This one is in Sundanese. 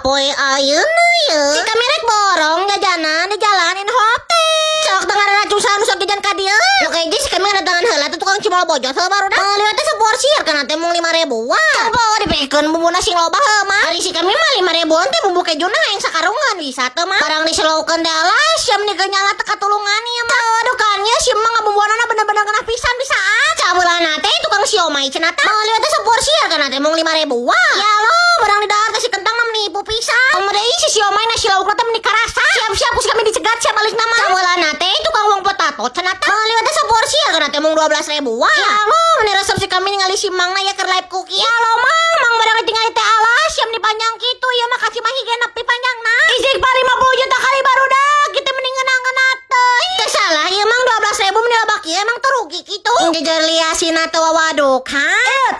Poe ayeuna ye. Si kami rek borong jajanan di jalan Inhote. Sok tengah cusan nu sok jajan ka dieu. Nu kayak si kami datangan heula teh tukang cimol bojot heuh barudak. Meuli teh seporsi hargana teh mung 5 ribuan. Coba dipikirkeun bumbuna sing loba heuh mah. Ari si kami mah 5 ribuan teh bumbu kejuna yang sakarungan bisa teu mah. Barang diselaukeun teh, alah, siam nih kenyala teu katulungan ieu mah. Waduh kan ya, si emang ngabumbuanana bener-bener kena pisan bisa. Cabulana teh tukang siomay cenah teh. Meuli teh seporsi hargana teh mung 5 ribuan. Ya Allah, barang di dahar teh si kentang mah menipu pisan. Komo deui si siomay nasi laukna teh meni karasa. Siap-siap ku si kami dicegat siap balik nama. Cabulana teh tukang wong potato cenah teh. Meuli teh seporsi hargana teh mung 12 ribuan. Ya Allah, meni resep si kami ningali si Mang na ya keur live cooking. Ya Allah, Mang, Mang, barang tinggal teh alas siam dipanjang kitu ya mah Kacimahi ge nepi panjangna. Istighfar 50 juta kali, barudak kita mending ngeunang teh. Teu salah ieu Mang, 12 ribu meni loba kieu emang teu rugi kitu. Jejer liasina teh wawadukan.